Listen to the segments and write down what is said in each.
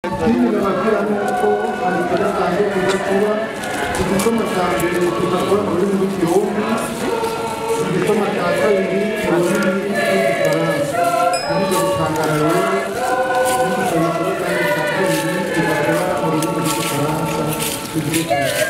Ikindi nababwira ni uko hari ikidasanzwe kuza kuba igisoma cya mbere kiza kuba mu rurimi rw'ikirundi, igisoma cya kabiri mu rurimi rw'igifaransa. Muri ibyo gutangara rero n'igitabo kandi cya kabiri kiza kuba mu rurimi rw'igifaransa tugiye kuza.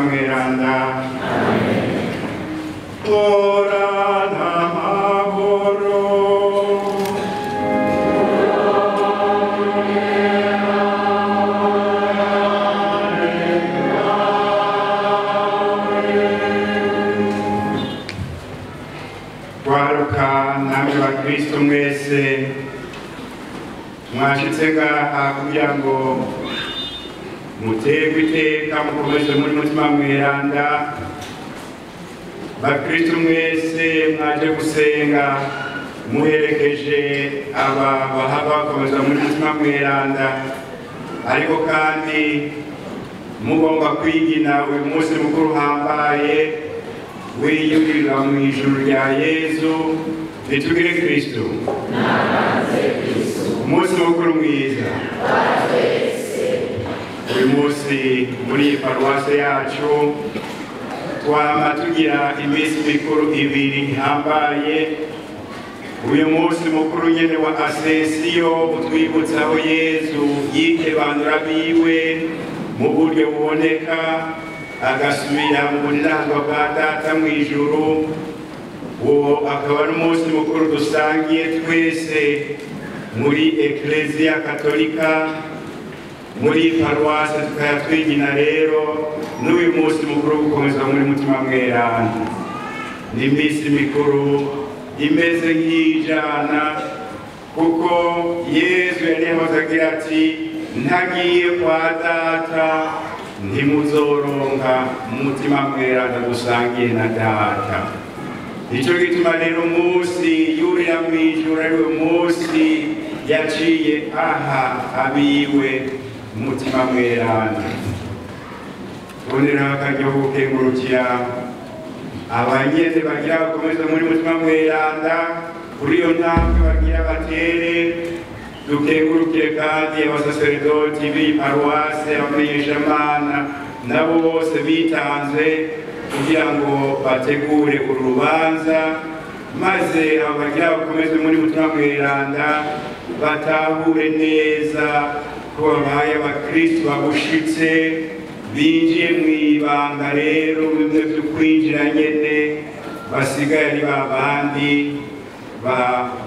Mweranda. Horana amahoro. Gwaruka namwe bakristo mwese mwashitse ngaha kugira ngo muterwe iteka mukomeze muri Mutima Mweranda. Bakristo mwese mwaje gusenga muherekeje aba bahava bakomeza muri Mutima Mweranda, ariko kandi mugomba kwigina uyu munsi mukuru uhambaye wiyurira mu ijuru rya Yezu. Nitugire Kristo umunsi mukuru mwiza. Uyu munsi muri paruwase yacu twama tugira iminsi mikuru ibiri ihambaye. Uyu munsi mukuru nyene wa Asesiyo utwibutsa aho Yezu yikebanura biwe mu buryo buboneka, agasubira mu bunanga bwa Data mu ijuru. Uwo akaba ari umunsi mukuru dusangiye twese muri Eklezia Katolika, muri paruwase tukayatwigina rero n'uyu munsi mukuru wo gukomeza muri Mutima Mweranda. Ni iminsi mikuru imeze nk'ijana, kuko Yezu yari yahoze agira ati ntagiye kwa Data ntimuzoronka Mutima Mweranda dusangiye na Data. Nico gituma rero umunsi yurira mu ijuru ari we munsi yaciye aha abiwe Mutima Mweranda. Tuboneraho akaryo ko gukengurukira abanyene bagira bakomeze muri Mutima Mweranda kuri iyo ntambwe bagira batere. Dukengurukire kandi abasaseredoti b'iyi paruwase, abamenyeshamana nabo bose bitanze kugira ngo bategure uru rubanza, maze abagira bakomeze muri Mutima Mweranda batahure neza ko babaye abakristo bagushitse, binjiye mu ibanga rero bimwe byo kwinjira nyene, basigaye ari babandi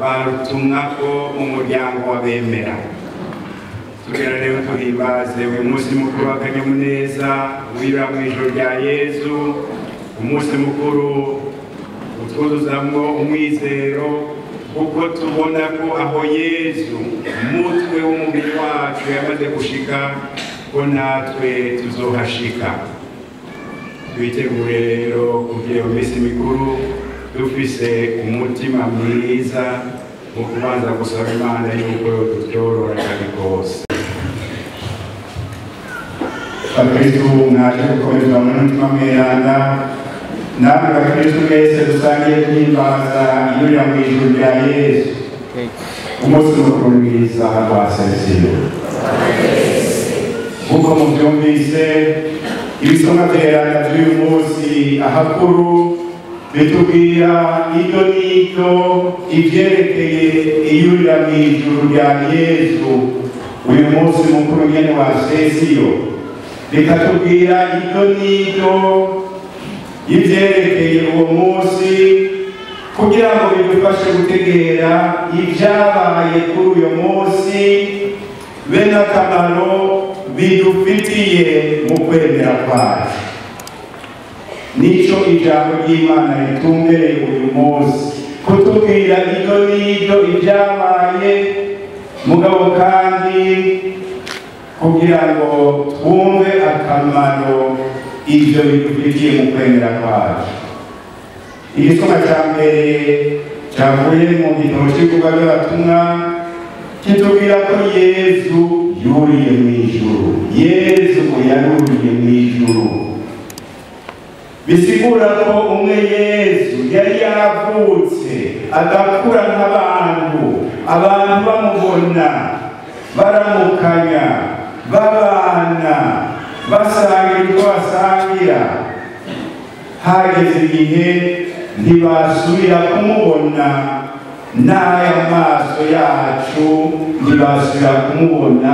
barutumwako mu muryango w'abemera. Tugera rero tuhimbaze uyu munsi mukuru w'akanyamuneza wibera mu ijuru rya Yezu, umunsi mukuru utwuzuzamwo umwizero, kuko tubona ko aho Yezu umutwe w'umubiri wacu yamaze gushika, ko natwe tuzohashika. Twitegure rero kugira iyo minsi mikuru dufise umutima mwiza mu kubanza gusaba Imana yuko yotutyorora kabi kose. Bakristu mwaje gukomezwa muri Mutima Mweranda, namwe bakristu mwese dusangiye guhimbaza iyurira mu ijuru rya Yezu, umunsi mukuru mwiza wa Asesiyo. Nk'uko muvyumvise, ibisomwa vyeranda vy'uyu munsi ahakuru bitubwira ibyo n'ibyo ivyerekeye iyurira mu ijuru rya Yezu, uyu munsi mukuru nyene wa Asesiyo. Bikatubwira ibyo n'ibyo ivyerekeye uwo munsi kugira ngo bidufashe gutegera ivyabaye kuri uyu munsi be n'akamaro bidufitiye mu kwemera kwacu. Nico ijambo ry'Imana ritumbereye uyu munsi, kutubwira ibyo n'ibyo ibyabaye, mugabo kandi kugira ngo twumve akamaro ibyo bidufitiye mu kwemera kwacu. Igisomwa ca mbere cavuye mu gitabo c'ibikorwa vy'abatumwa kitubwira ko Yezu yuriye mu ijuru. Yezu ngo yaruriye mu ijuru, bisigura ko umwe Yezu yari yavutse agakura nk'abantu, abantu bamubona, baramukanya, babana, basangira utwo basangira. Hageze igihe ntibasubira kumubona n'aya maso yacu, ntibasubira kumubona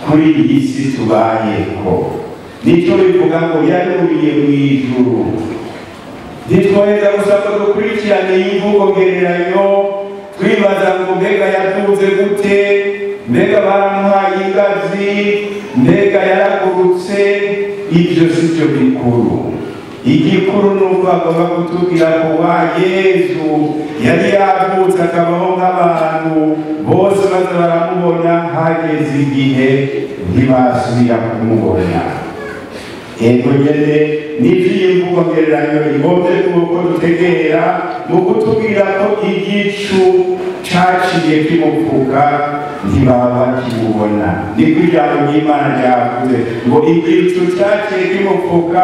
kuri iyi si tubayeko. Nico bivuga ngo yaruriye mu ijuru. Ntitwoheza gusa ngo dukurikirane imvugo ngereranyo twibaza ngo mbega yaduze gute, mbega baramuhaye ingazi, mbega yaragurutse. Ibyo si byo bikuru. Igikuru ni uko agomba kutubwira ko wa Yezu yari yavutse akabaho nk'abantu bose, maze baramubona, hageze igihe ntibasubira kumubona. Ego nyene n'ivyo iyi mvugo ngereranyo igomvye kuko dutegera mu kutubwira ko igicu caciye kimupfuka ntibaba bakimubona. Niko ijambo ry'Imana ryavuze ngo igicu caciye kimupfuka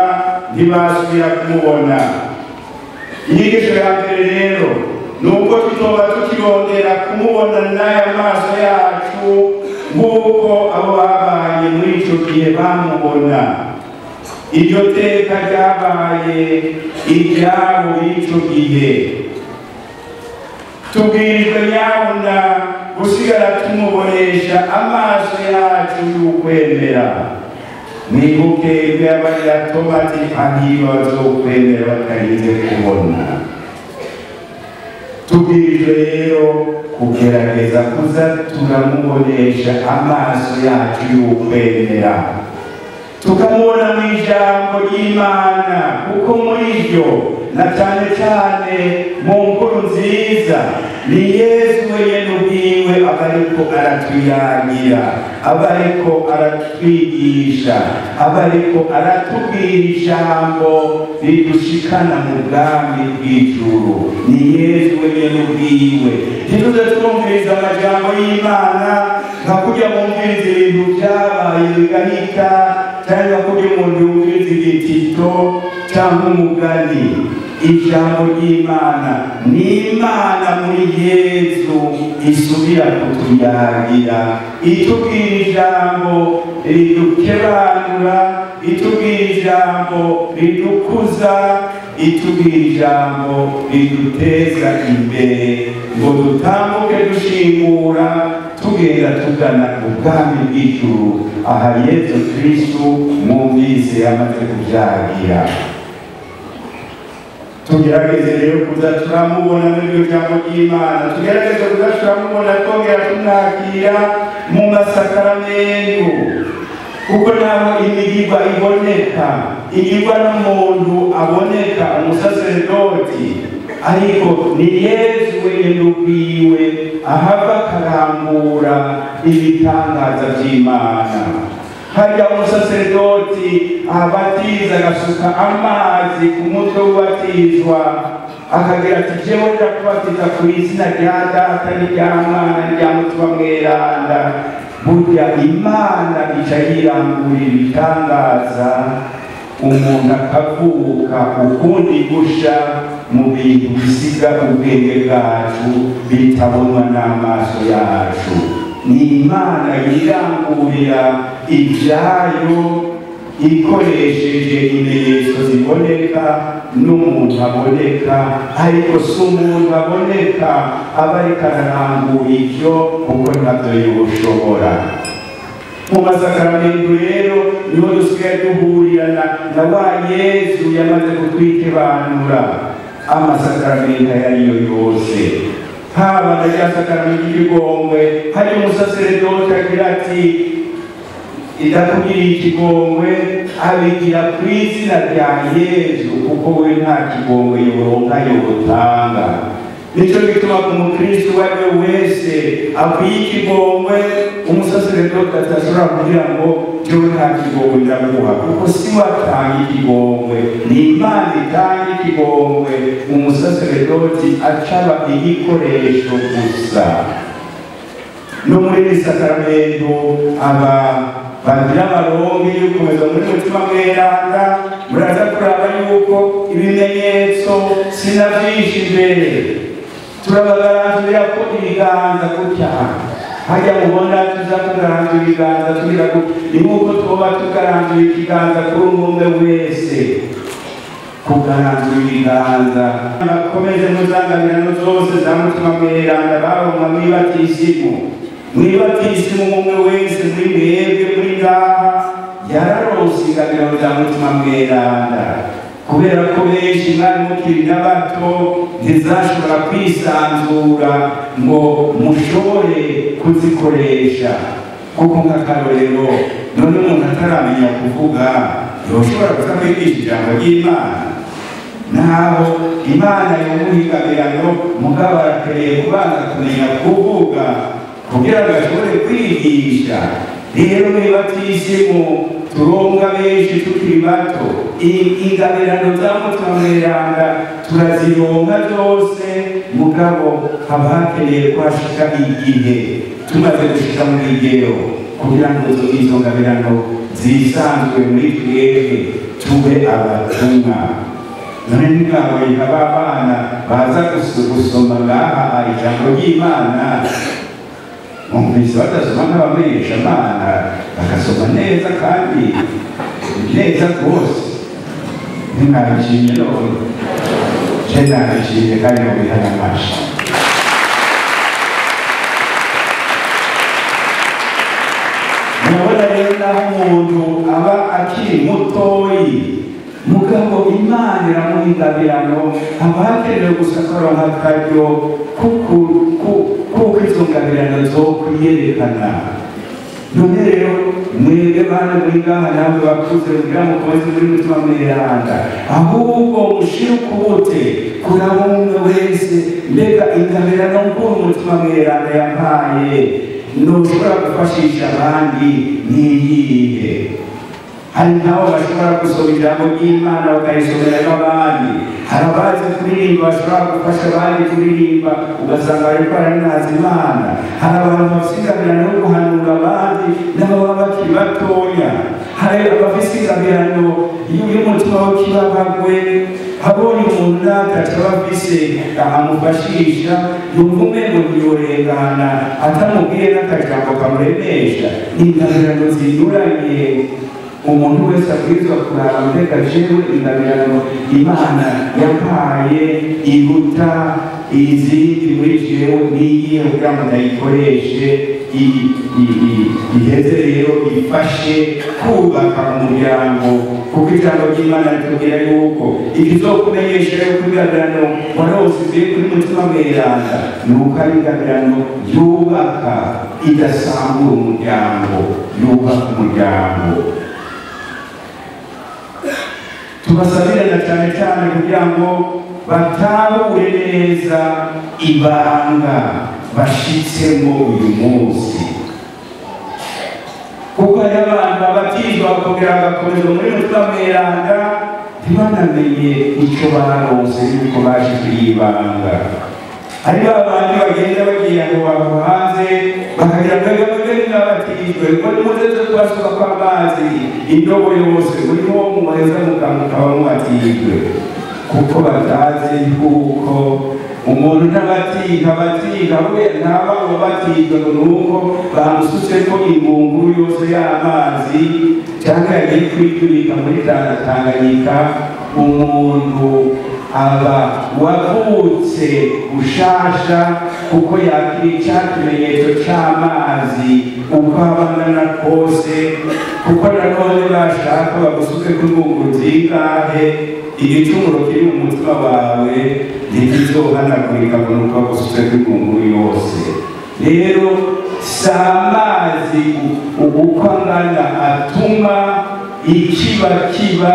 ntibasubira kumubona. Inyigisho ya mbere rero ni uko tutoba tukirondera kumubona n'aya maso yacu nk'uko abo babaye muri ico gihe bamubona. Iryo teka ryabaye iryabo b'ico gihe. Tubwirijwe nyabuna gusigara tumubonesha amaso yacu y'ukwemera. Mwibuke ibyo yabarira Toma ati hahirwa abazokwemera batarinze kubona. Tubwirijwe rero kugerageza kuza turamubonesha amaso yacu y'ukwemera, tukamubona mu ijambo ry'Imana, kuko muri ryo na cyane cyane mu nkuru nziza ni Yesu wenyine ubwiwe aba ariko aratuyagira, aba ariko aratwigisha, aba ariko aratubwira ijambo ridushikana mu bwami bw'ijuru. Ni Yesu wenyine ubwiwe. Ntituze twumviriza amajambo y'Imana nka kurya mwumviriza ibintu byabaye bigahita, cyangwa kurya umuntu yumviriza igitito cyangwa umugani. Ijambo ry'Imana ni Imana muri Yezu isubira kutuyagira, itubwira ijambo ridukebanura, itubwira ijambo ridukuza, itubwira ijambo riduteza imbere ngo dutambuke dushingura tugenda tugana ubwami bw'ijuru. Aha Yezu Kristu mwumvise yamaze kubyagira. Tugerageze rero kuza turamubona muri iryo jambo ry'Imana, tugerageze kuza turamubona twongera tumwakira mu masakaramentu, kuko naho imigirwa iboneka, igirwa n'umuntu aboneka umusaseredoti, ariko ni Yezu wenyine ubwiwe ahava akarambura ibitangaza by'Imana. Harya umusaseredoti abatiza agasuka amazi ku mutwe w'ubatizwa akagira ati jewe ndakubatiza ku izina rya Data n'irya Mwana n'irya Mutima Mweranda. Burya Imana ica yirangurira ibitangaza, umuntu akavuka ukundi gusha mu bintu bisiga ubwenge bwacu bitabonwa n'amaso yacu. Ni Imana yirangurira ibyayo ikoresheje ibimenyetso ziboneka n'umuntu aboneka, ariko si umuntu aboneka aba ariko ararangura ibyo kuko ntabyo yoshobora. Mu masakaramentu rero niho dusigaye duhurirana na wa Yezu yamaze kutwikebanura amasakaramentu ayo ariyo yose. Haba na rya sakaramentu ry'ikigongwe, hari umusaseredoti agira ati idakugiriye ikigongwe abigira ku izina rya Yezu, kuko we nta kigongwe yoronka yotanga. Nico gituma ku mukristo uwo ari we wese akwiye ikigongwe, umusaseredoti atashobora kugira ngo jewe nta kigongwe ndaguha, kuko si we atanga ikigongwe, ni Imana itanga ikigongwe. Umusaseredoti acaba igikoresho gusa. No muri iri sakaramentu aba bagira amarongi y'ugukomeza muri Mutima Mweranda, muraza kuraba yuko ibimenyetso sinavyishije. Turabagaranzurira ko ibiganza gutya, hajya mubona tuza kugaranzura ibiganza tugira gutya, ni nk'uko twoba tugaranzura ikiganza kuri umwe wese. Kugaranzura ibiganza bakomeze muzangabirano zose za Mutima Mweranda baronka mwibatisimu. Mwibatisimu umwe wese muri mwebwe muri ngaha yararonse mwaronse ingabirano za Mutima Mweranda, kubera ko benshi mwari mukiri na bato ntizashobora kwisanzura ngo mushobore kuzikoresha. Kuko nk'akarorero, none umuntu ataramenya kuvuga yoshobora kuza kwigisha ijambo ry'Imana? Naho Imana yomuha ingabirano, mugabo arakeneye kubanza kumenya kuvuga kugira ngo ashobore kwigisha. Rero nibatisimu turonka benshi tukiri bato, ingabirano za Mutima Mweranda turazironka zose, mugabo haba hakeneye ko hashika igihe tumaze gushika mu bigero kugira ngo izo ngabirano zisanzwe muri twebwe tube abatumwa. None ntimwabonye aba bana baza gusoma ngaha ijambo ry'Imana, mwumvise badasoma nk'abamenyeshamana, bagasoma neza kandi neza rwose. Ntimwabishimye none? Je nabishimye kandi mubihana amashi. Murabona rero naho umuntu aba akiri mutoyi, mugabo Imana iramuha ingabirano, haba hakenewe gusa kuronka akaryo kuko izo ngabirano zokwiyerekana. None rero mwebwe bana muri ngaha namwe bakuze kugira mukomeze muri Mutima Mweranda, ahubwo mushire ukubute kuraba umwe wese, mbega ingabirano nkuru Mutima Mweranda yampaye noshobora gufashisha abandi niyihe? Hari nabo bashobora gusoma ijambo ry'Imana bakarisomera n'abandi, hari abazi kuririmba bashobora gufasha abandi kuririmba ugasanga bariko baranaza Imana, hari abantu bafise ingabirano yo guhanura abandi nabo baba bakiri batoya, hari abafise ingabirano y'umutima w'ikibabagwe, abonye umuntu n'ataco aba afise amufashisha yumva umengo ntiyorengana atamubwiye n'akajambo kamuremesha. Ingabirano zinyuranye umuntu wese abwirizwa kuraba, mbega jewe ingabirano Imana yampaye iruta izindi muri jewe niyihe kugira ngo ndayikoreshe iheze rero ifashe kubaka umuryango. Kuko ijambo ry'Imana ritubwira yuko ikizokumenyesha yuko ingabirano waronse ivuye kuri Mutima Mweranda ni uko ari ingabirano yubaka, idasambura umuryango, yubaka umuryango. Tubasabire na cyane cyane kugira ngo batahure neza ibanga bashitsemo uyu munsi, kuko hari abantu babatizwa bakongera bagakomeza muri Mutima Mweranda ntibanamenye icyo baronse yuko baje kwibanga. Hari babandi bagenda bagiye ngo bava hanze bakagira ngo mwebwe mwabatijwe, ngo nimuze tubasuka kw'amazi indobo yose, muriho muheza mukaba mubatijwe, kuko batazi yuko umuntu ntaba uwabatijwe ngo nuko bamusutseko ingunguru yose y'amazi cyangwa yagiye kwitubika muri Tanganyika. Umuntu aba wavutse gushasha kuko yakira cya kimenyetso c'amazi uko aba angana kose, kuko nanone bashaka bagusuke ku ngunguru zingahe, igicumuro kiri mu mutima wawe ntikizohanagurika ngo nuko bagusutse ku ngunguru yose. Rero si amazi uko angana atuma ikiba kiba,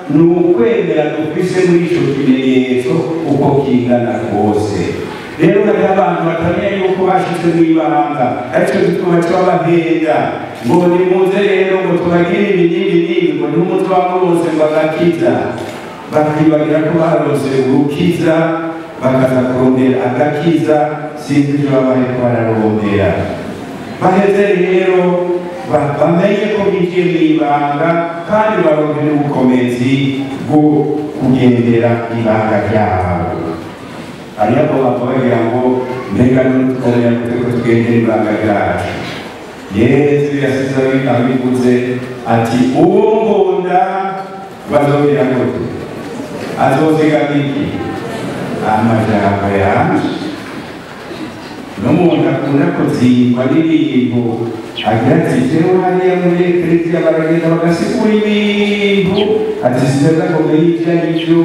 ni ukwemera dufise muri ico kimenyetso uko kingana kose. Rero hariho abantu batamenya yuko bashize mw'ibanga, ariko gituma babahenda ngo nimuze rero ngo tubagire ibi n'ibi n'ibi, ngo nimuze bose ngo agakiza, bakibagira ko baronse urukiza bakaza kurondera agakiza, sinzi ivyo baba bariko bararondera. Baheze rero bamenye ko binjiye mw'ibanga kandi baronke n'ubukomezi bwo kugendera ibanga ryabo. Hariho abo bagira ngo mbega none twomenya gute ko tugendera ibanga ryacu? Yesu yasize abivuze ati uwo ngunda bazogira gute? Azoziga iki? Amajambo yanje. N'umuntu akunda kuzingwa n'ibintu Agira ati jewe hariya muri eklezia baragenda bagasigura ibintu, ati sinza kumenya ibyo aribyo.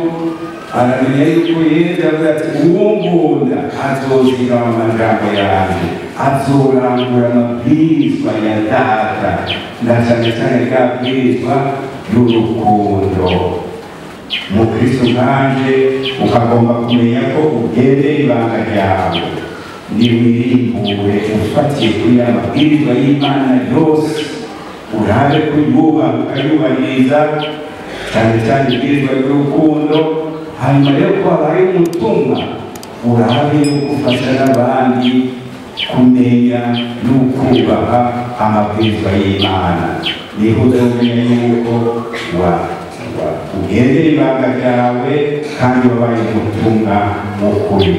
Aramenya yuko Yesu yavuze ati uwunkunda azozigama amajambo yanjye, azorangura amabwirizwa ya Data, na cyane cyane rya bwirizwa ry'urukundo. Mukristo nkanje ukagomba kumenya ko ugendera ibanga ryawe, niwirimbure ufatiye kuri ya mabwirizwa y'Imana yose, urabe kuyubaha ukayubahiriza, cyane cyane ibwirizwa ry'urukundo. Hanyuma rero ko habaye umutumwa, urabe yuko ufasha n'abandi kumenya n'ukubaha amabwirizwa y'Imana, niho uzomenya yuko ugendera ibanga ryawe kandi wabaye umutumwa w'ukuri.